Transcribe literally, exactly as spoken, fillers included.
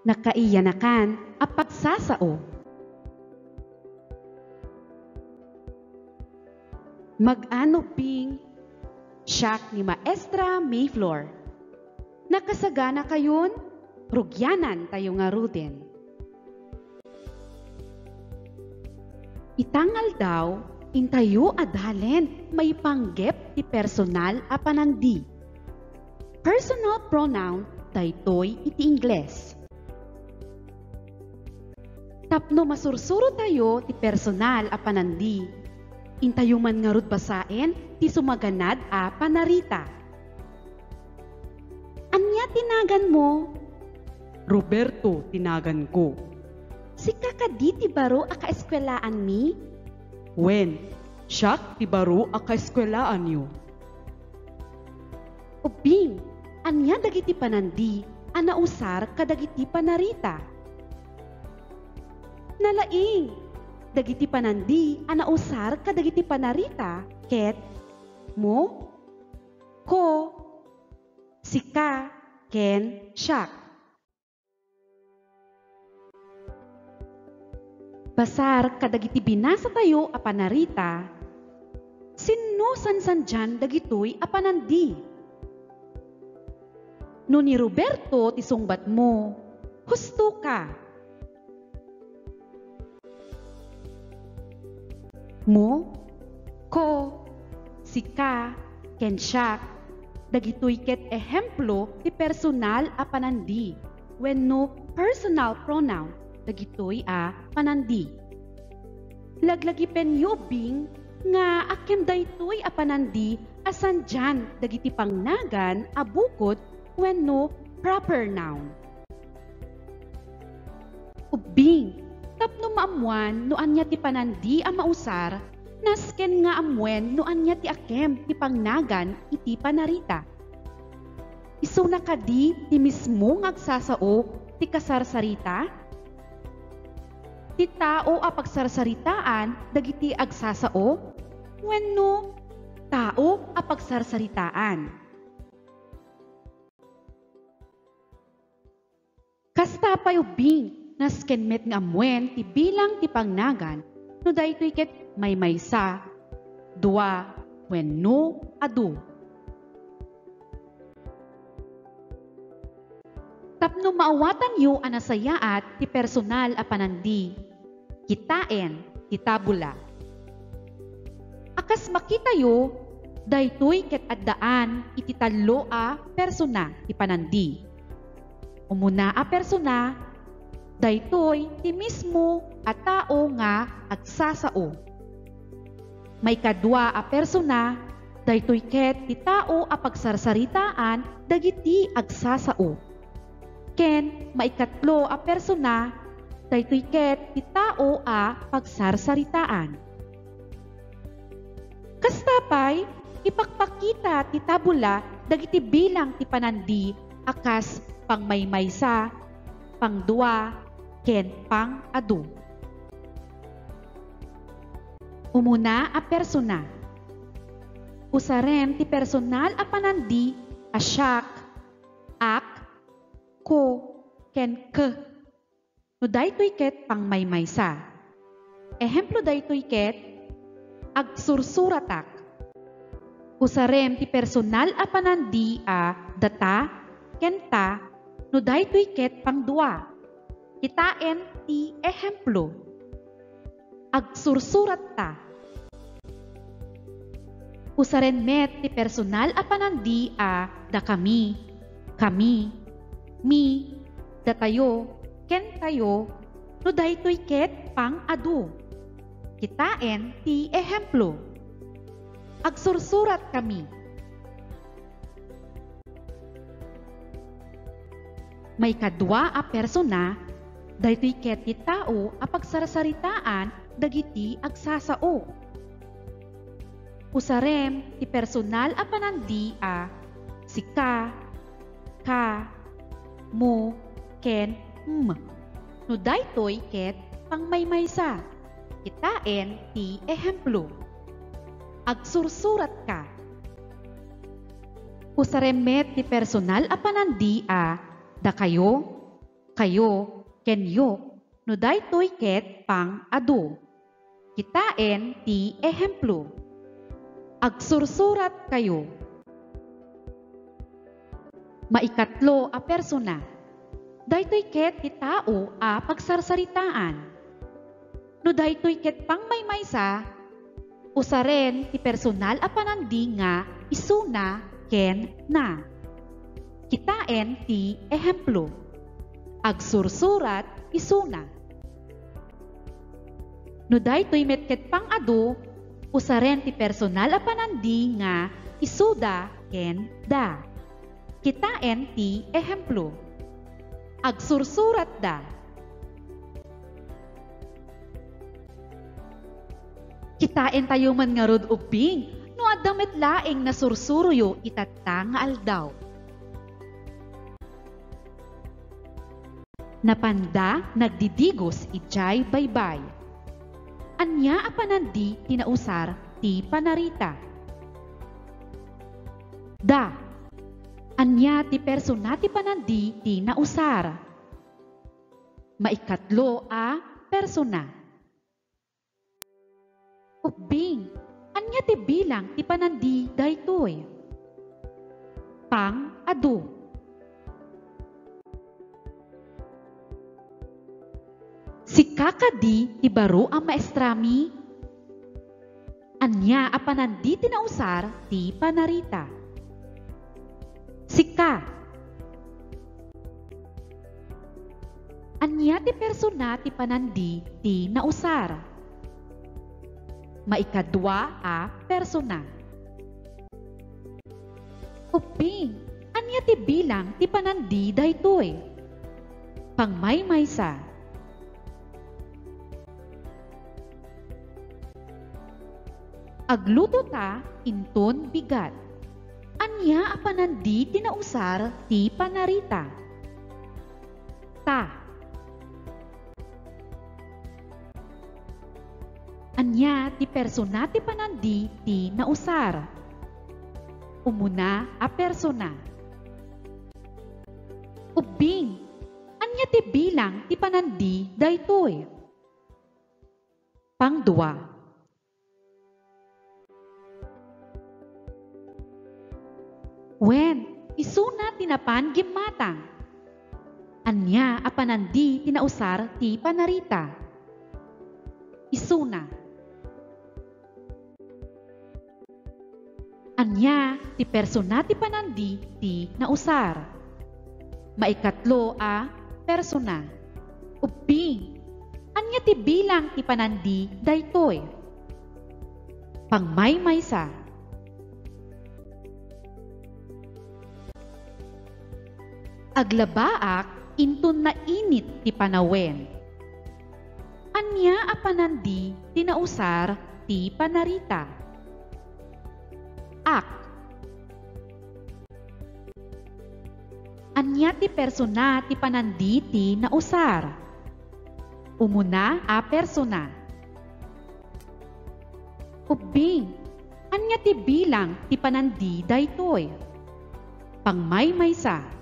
Nakaiyanakan a pagsasao. Mag-ano, Bing? Siak ni Maestra Mayflor. Nakasagana kayon? Rugianan tayo ngaruden. Ita nga aldaw, intayo a dalen maipanggep ti personal a panandi. Personal pronoun daytoy iti Ingles. Tapno masursurotayo ti personal a panandi, intayo man ngarud basaen ti sumaganad a panarita. Ania ti naganmo? Roberto ti naganko. Sika kadi ti baro a kaeskuelaanmi? Wen, siak ti baro a kaeskuelaanyo. Ubbing, ania dagiti panandi a nausar kadagiti panarita? Nalaing, dagiti panandi a nausar kadagiti panarita ket mo, ko, sika, ken siak. Basar kadagiti binasatayo a panarita, sinno sansandian dagitoy a panandi? No ni Roberto ti sungbatmo, husto ka. Mo, ko, sika, ken siak, dagitoy ket ehemplo ti personal a panandi wenno personal pronoun dagitoy a panandi. Laglagipenyo, Bing, nga akem daytoy a panandi a sandian dagiti pangnagan a bukod wenno proper noun. Ubbing, tapno maammoan no ania ti panandi a mausar, nasken nga ammoen no ania ti akem ti pangnagan iti panarita. Isuna kadi ti mismo nga agsasao ti kasarsarita? Ti tao a pagsarsaritaan dagiti agsasao wenno tao a pagsarsaritaan? Kasta pay ubbing, nasken met nga ammoen ti bilang ti pangnagan no daytoy ket maymaysa, dua, wenno adu. Tapno maawatanyo a nasayaat ti personal a panandi, kitaen ti tabula. A kas makitayo, daytoy ket addaan iti tallo a persona ti panandi. Umuna a persona, daytoy ti mismo a tao nga agsasao. Maikadua a persona, daytoy ket ti tao a pagsarsaritaan dagiti agsasao. Ken maikatlo a persona, daytoy ket ti tao a pagsarsaritaan. Kasta pay, ipakpakita ti tabula dagiti bilang ti panandi a kas pangmaymaysa, pangdua, ken pang-adu. Umuna a persona. Usarem ti personal a panandi a siak, ak, ko, ken k. No daytoy ket pangmaymaysa. Ehemplo daytoy ket, agsursuratak. Usarem ti personal a panandi a data ken ta no daytoy ket pangdua. Kitaen ti ehemplo. Agsursuratta. Usaren met ti personal a panandi a dakami, kami, mi, datayo, ken tayo, no daytoy ket pang-adu. Kitaen ti ehemplo. Agsursuratkami. Maikadua a persona, daytoy ket ti tao a pagsarsaritaan dagiti agsasao. Usarem ti personal a panandi a sika, ka, mo, ken m. No daytoy ket pangmaymaysa, kitaen ti ehemplo. Agsursuratka. Usarem met ti personal a panandi a dakayo, Kayo ken yo, no daytoy ket pang-adu. Kitaen ti ehemplo. Agsursuratkayo. Maikatlo a persona. Daytoy ket ti tao a pagsarsaritaan. No daytoy ket pangmaymaysa, usaren ti personal a panandi nga isuna ken na. Kitaen ti ehemplo. Agsursurat isuna. No daytoy met ket pang-adu, usaren ti personal a panandi nga isuda ken da. Kitaen ti ehemplo. Agsursuratda. Kitaentayo man ngarud ubbing no adda met laeng nasursuroyo itatta nga aldaw. Napanda nagdidigos idiay baybay. Ania a panandi ti nausar ti panarita? Da. Ania ti persona ti panandi ti nausar? Maikatlo a persona. Ubbing, ania ti bilang ti panandi daytoy? Pang-adu. Sika kadi ti baro a maestrami? Ania a panandi ti nausar ti panarita? Sika. Ania ti persona ti panandi ti nausar? Maikadua a persona. Ubbing, ania ti bilang ti panandi daytoy? Pangmaymaysa. Aglutota inton bigat. Ania a panandi ti nausar ti panarita? Ta. Ania ti persona ti panandi ti nausar? Umuna a persona. Ubbing, ania ti bilang ti panandi daytoy? Pangdua. Wen, isuna ti napan gimmatang. Ania a panandi ti nausar ti panarita? Isuna. Ania ti persona ti panandi ti nausar? Maikatlo a persona. Ubbing, ania ti bilang ti panandi daytoy? Pangmaymaysa. Aglabaak inton nainit ti panawen. Ania a panandi ti nausar ti panarita? Ak. Ania ti persona ti panandi ti nausar? Umuna a persona. Ubbing, ania ti bilang ti panandi daytoy? Pangmaymaysa.